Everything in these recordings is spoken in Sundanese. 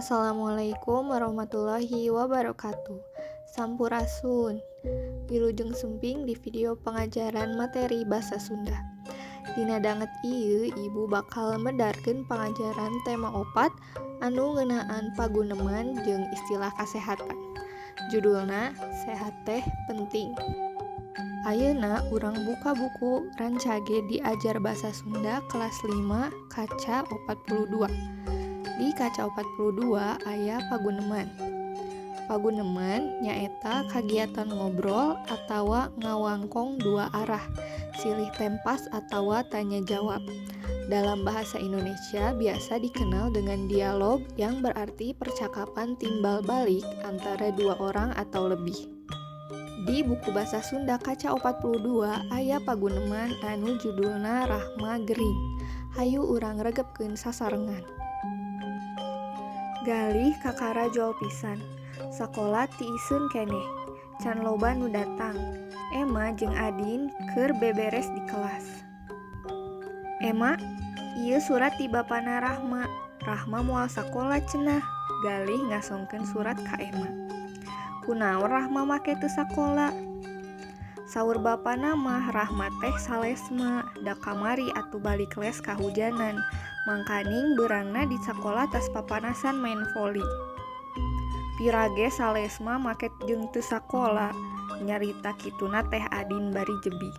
Assalamualaikum warahmatullahi wabarakatuh. Sampurasun. Wilujeng sumping di video pengajaran materi bahasa Sunda. Dina danget ieu ibu bakal medarkeun pangajaran tema 4 anu ngeunaan paguneman jeung istilah kasehatan. Judulna Sehat Teh Penting. Ayeuna urang buka buku Rancage Diajar Basa Sunda kelas 5 kaca 42. Di kaca 42 aya paguneman. Paguneman nyaeta kagiatan ngobrol atawa ngawangkong dua arah, silih tempas atawa tanya jawab. Dalam bahasa Indonesia biasa dikenal dengan dialog yang berarti percakapan timbal balik antara dua orang atau lebih. Di buku Bahasa Sunda kaca 42 aya paguneman anu judulna Rahma Gering. Hayu urang regepkeun sasarengan. Galih kakara jol pisan, sakola tiiseun keneh, can loba nu datang. Ema jeung Adin keur beberes di kelas. Ema, ieu surat ti bapana Rahma. Rahma moal sakola cenah. Galih ngasongkeun surat ka Ema. Kunaon Rahma make teu sakola? Saur bapana mah Rahma teh salesma, da kamari atuh balik les kahujanan. Mangkaning beurangna di sakola tas papanasan main voli. Pira ge salesma make jeung teu sakola, nyarita kituna teh Adin bari jebi.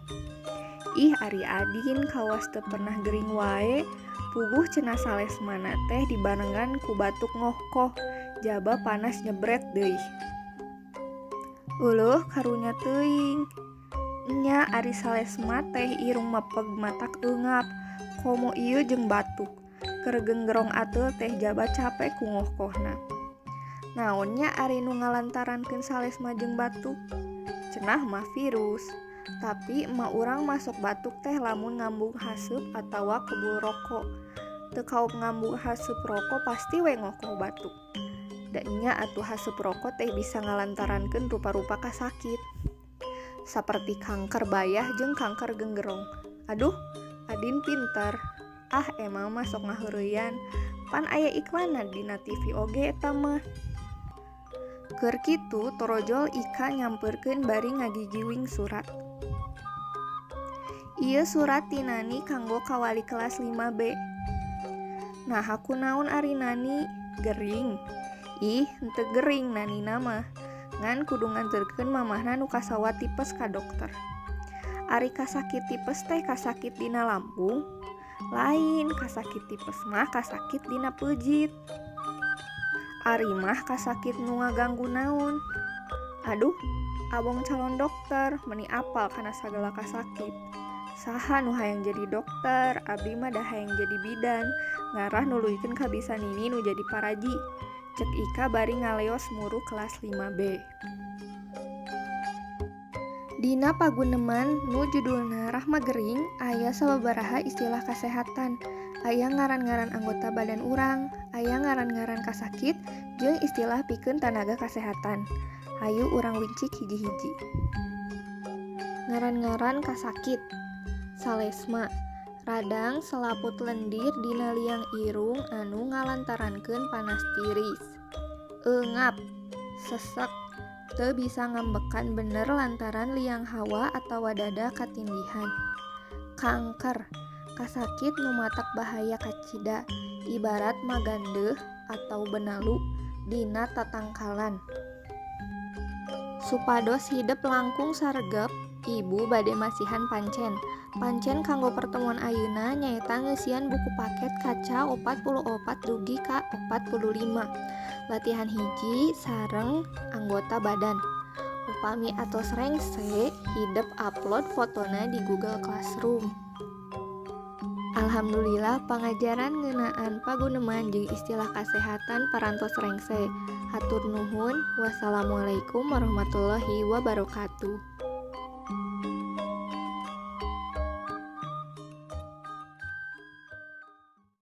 Ih ari Adin kawas teu pernah gering wae, puguh cenah salesmana teh dibarengan ku batuk ngohkoh, jaba panas nyebret deui. Euleuh karunya teuing. Nya ari salesma teh irung mepeg matak eungap, komo ieu jeung batuk. Keur genggerong ateul teh jaba cape ku ngohkohna. Naon nya ari nu ngalantarankeun salesma jeung batuk? Cenah mah virus. Tapi emak urang masuk batuk teh lamun ngambung haseup atawa kebul rokok. Teu kaop ngambung haseup rokok pasti we ngohkoh batuk. Da nya atuh haseup rokok teh bisa ngalantarankeun rupa-rupa kasakit. Saperti kanker bayah jeung kanker genggerong. Aduh, Adin pinter. Ah, emang mah sok ngaheureyan. Pan aya iklanna dina TV oge eta mah. Keur kitu torojol Ika nyamperkeun bari ngagigiwing surat. Ieu surat ti Nani kanggo ka wali kelas 5B. Naha kunaon ari Nani? Gering. Ih, henteu gering Nanina mah. Ngan kudu nganterkeun mamahna nu kasawa tipes ka dokter. Ari kasakit tipes teh kasakit dina lambung? Lain, kasakit tipes mah kasakit dina peujit. Ari mah kasakit nu ngaganggu naon? Aduh, abong calon dokter meni apal kana sagala kasakit. Saha nu hayang jadi dokter, abdi mah da hayang jadi bidan, ngarah nuluykeun kabisa nini nu jadi paraji. Cek Ika bari ngaleos muru kelas 5B. Dina paguneman nu judulna Rahma Gering aya sababaraha istilah kasehatan. Aya ngaran-ngaran anggota badan urang, aya ngaran-ngaran kasakit, jeung istilah pikeun tanaga kasehatan. Hayu urang wincik hiji-hiji. Ngaran-ngaran kasakit. Salesma, radang selaput lendir dina liang irung anu ngalantarankeun panas tiris. Eungap, sesek, teu bisa ngambekan bener lantaran liang hawa atawa dada katindihan. Kanker, kasakit nu matak bahaya kacida, ibarat magandeuh atau benalu dina tatangkalan. Supados hidep langkung saregep, ibu bade masihan pancen. Pancen kanggo pertemuan ayeuna nyaeta ngeusian buku paket kaca 44 dugi ka 45. Latihan hiji sareng anggota badan. Upami atos rengse, hidep upload fotona di Google Classroom. Alhamdulillah pangajaran ngeunaan paguneman jeung istilah kasehatan parantos rengse. Hatur nuhun. Wassalamualaikum warahmatullahi wabarakatuh.